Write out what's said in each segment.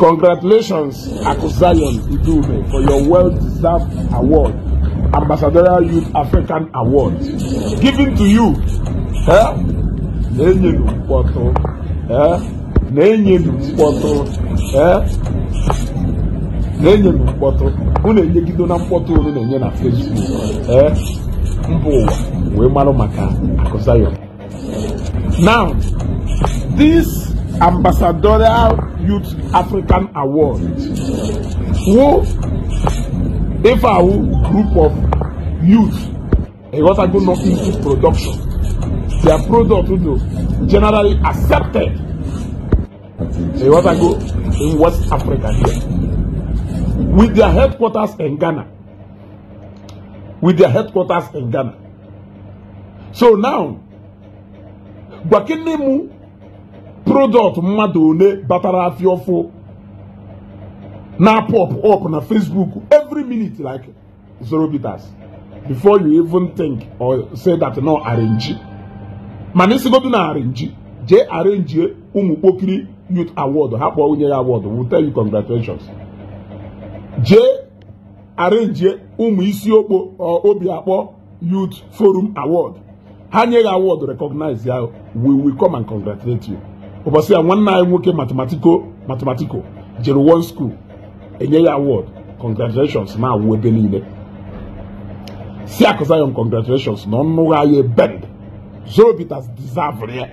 Congratulations, Aku Zion Idume, for your well-deserved award, Ambassadorial Youth African Award, given to you. Na-enyenu mkpọtụ, na-enyenu mkpọtụ, na-enyenu mkpọtụ. Unu enyegido na mkpọtụ unu na-enye na Facebook, mba ụwa wee marụ maka Aku Zion. Now, this Ambassadorial Youth African Award who if our group of youth go not into production, their product will generally accepted go in West Africa here, with their headquarters in Ghana. With their headquarters in Ghana. So now, Gwakinemu product mmadụ one batara afịa ọfụ na pop up na Facebook every minute like Zoro Bitters, before you even think or say that no arrange. Mana isigodu na arrange, je arrange ụmụ kpokiri youth award, ha kpọọ onye ya award, will tell you congratulations. Je arrange ụmụ isi okpo obi akpọ youth forum award, ha nye ya award, recognize ya, we will come and congratulate you. Ụbọchị ya nwanne anyị nwoke mathematico jere one school enye ya award, congratulations na awụ ebe niile. Si Aku Zion congratulations na ọnụ anyị bend. Zoro Bitters deserve ya.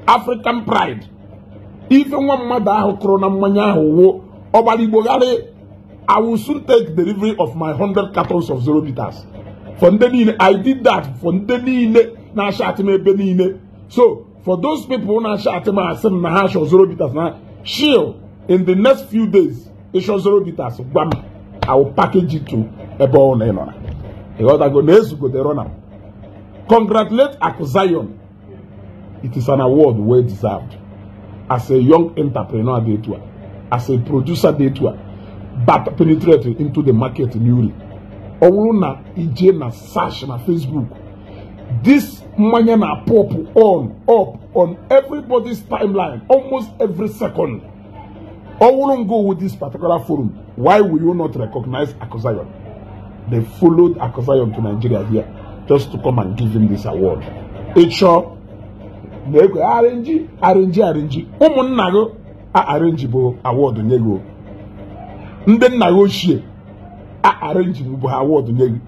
African pride. Ife nwa mmadụ ahụ kụrụ na mmanya ahụ wụ ọgbara Igbo gharị. I will soon take delivery of my 100 cartons of Zoro Bitters. For ndị niile, I did that for ndị niile na-acha atị m ebe niile. So for those people na-acha atị m asị m na ha chọ Zoro Bitters na chill, in the next few days ịchọ Zoro Bitters gwa m, I will package it to ebe ọ na ịnọ na. Ịghọtago na ezugodero na. Congratulate Aku Zion. It is an award well deserved. As a young entrepreneur day to as a producer day to but penetrate into the market newly. Ọ bụrụ na ije na search na Facebook, this mmanya na pop on up on everybody's timeline almost every second. Ọ bụrụ go with this particular forum, why will you not recognize Aku Zion? They followed Aku Zion to Nigeria here just to come and give him this award. Ịchọ na-ekwe arrange arrange arrange ụmụnna gị a arrange bụ award nye gị, ndị nna gị ochie a arrange bụ award nye gị,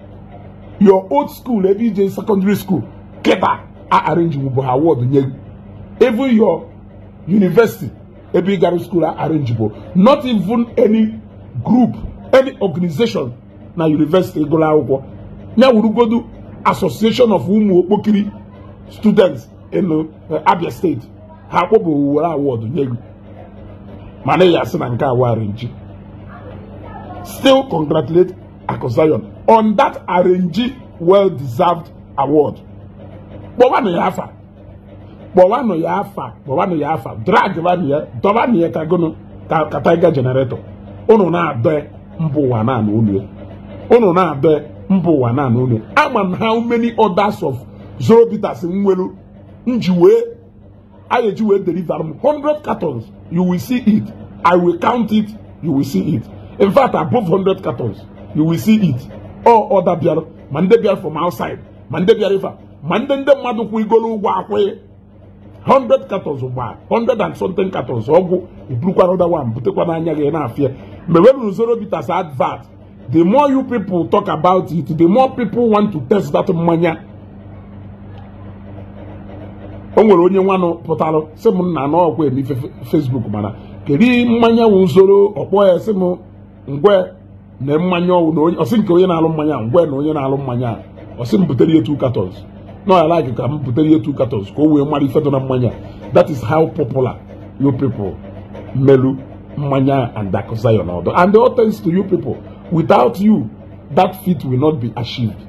your old school ebe ije secondary school kịta a arrange bụ award nye gị, even your university ebe ị gara school a arrange bụ, not even any group, any organization na university gụrụ akwụkwọ ya wurugodu association of ụmụ okpokiri students in Abia State ha akpọbụ were award nye gị, mana ya asị na nke awa arrange. Still congratulate Aku Zion on that arrange well-deserved award. Kpọwanụ ya afa, kpọwanụ ya afa, kpọwanụ ya afa, drag vanụ ya, dọbanụ ya ka gụnụ ka tiger generator. Unu na-adọ mba ụwa na-anụ unu ya, unu na-adọ mba ụwa na-anụ unu. Ama m how many others of Zoro Bitters nwere nji wee a ga-eji wee deliver m 100 cartons. You will see it. I will count it. You will see it. In fact, above 100 cartons, you will see it. All other bịara, ma ndị bịara from outside, ma ndị bịara ife, ma ndị ndị mmadụ kwụ igolu ụgwọ akwụ 100 cartons gba 100 and something cartons ọgwụ iburukwara other one butekwa n'anya gị na-afịa. Mewere Zoro Bitters advert. The more you people talk about it, the more people want to test that mmanya. O nwere onye nwanụ pụtara sị m nna na ọkwa eme ife Facebook, mana kedu mmanya wụ Zoro ọkpọ ya sị m ngwe na mmanya ọwụ na onye ọsị nke onye na-alụ mmanya ngwe na onye na-alụ mmanya ọsị m butere ya 2 cartons. No, I like ka m butere ya 2 cartons ka o wee mara ife dị na mmanya. That is how popular you people melu mmanya and Aku Zion ọdụ. And all thanks to you people. Without you, that feat will not be achieved.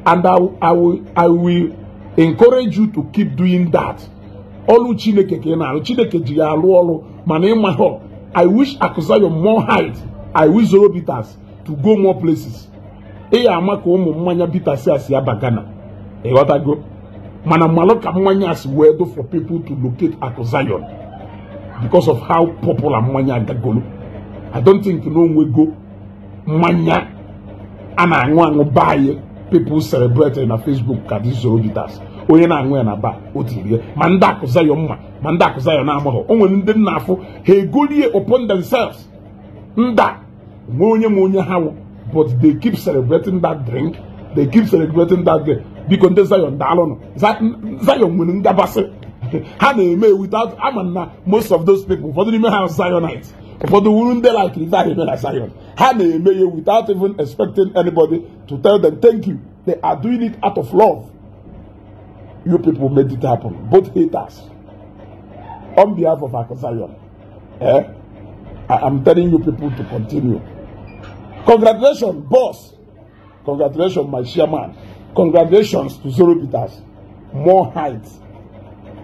And I will encourage you to keep doing that. Ọlụ Chineke ka ị na-alụ, Chineke ji ya alụ ọlụ, mana ịma ha. I wish Aku Zion more height. I wish Zoro Bitters to go more places. Ị ya ama ka ụmụ mmanya bitters asị aba Ghana. Ịghọtago? Mana malụ ka mmanya asị wee do for people to locate Aku Zion because of how popular mmanya agagolu. I don't think na onwego mmanya a na-aṅụ aṅụ be anyị people celebrate na Facebook ka this Zoro Bitters. Onye na-aṅụ ya na bar o tirie ma ndị Akụ Zion mma ma ndị Akụ Zion na-amaghọ. O nwere ndị nna afụ ha egolie upon themselves nda nwe onye ma onye ha wụ, but they keep celebrating that drink, they keep celebrating that day. Biko ndị Zion daalụnụ. Zion nwere ngabasị ha na-eme without ama na most of those people, ụfọdụ n'ime ha Zionites, ụfọdụ wuru ndị like ife ahụ eme na Zion, ha na-eme ya without even expecting anybody to tell them thank you. They are doing it out of love. You people made it happen, both haters. On behalf of Akụ Zion, I am telling you people to continue. Congratulations, boss. Congratulations, my chairman. Congratulations to Zoro Bitters. More height,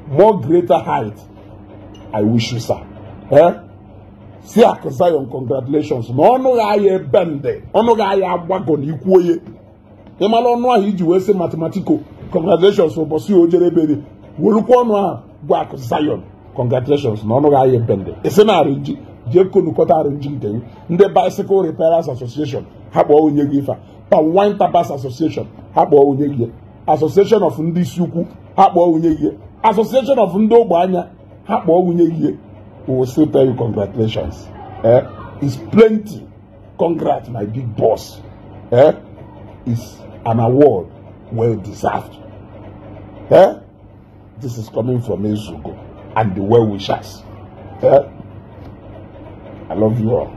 more greater height. I wish you, sir. Si Akụ Zion, congratulations. Na ọnụ ga-aya ebe ọnụ ga-aya agbago na ikwu oye. Ịmala ọnụ ahụ iji wee sị mathematical. Congratulations ụbọchị o jere ebere. Werukwa ọnụ ahụ gwa Akụ Zion. Congratulations na ọnụ ga-aya ebe ndị. Isi na arịnji jee konukọta arịnji nke gị. Ndị Bicycle Repairers Association ha kpọọ onye gị ife a. Palm Wine Tappers Association ha kpọọ onye gị. Association of ndị isi ukwu ha kpọọ onye gị. Association of ndị ogbe anya ha kpọọ onye gị. We will still tell you congratulations. It's plenty. Congrats, my big boss. It's an award well deserved. This is coming from Ezugo and the well wishers. I love you all.